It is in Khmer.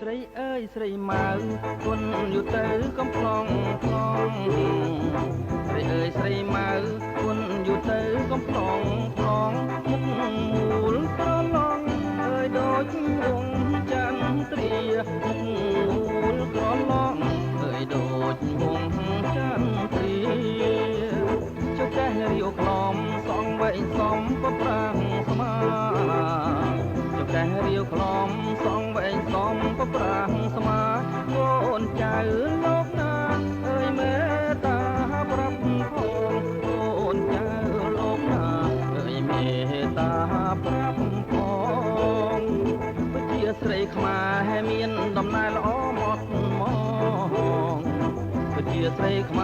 ស្រីអើយស្រីម៉ៅ គុនយូរទៅកំប្លង់ប្លង់ ស្រីអើយស្រីម៉ៅ គុនយូរទៅកំប្លង់ប្លង់ មុខមូលប្រឡងអើយដូចវងចន្ទ្រា មុខមូលក្រឡងអើយដូចវងចន្ទ្រា ចុះកេះរាវក្លំសងវែងសំប្រប្រាំងស្មា ចុះកេះរាវក្លំសងវែងសំប្រប្រាំងស្មា កូនចៅលោកណាអើយមេតាប្រាប់ផង កូនចៅលោកណាអើយមេតាប្រាប់ផង ជាស្រីខ្មែរមានដំណើរល្អមកមក ជាស្រីខ្ម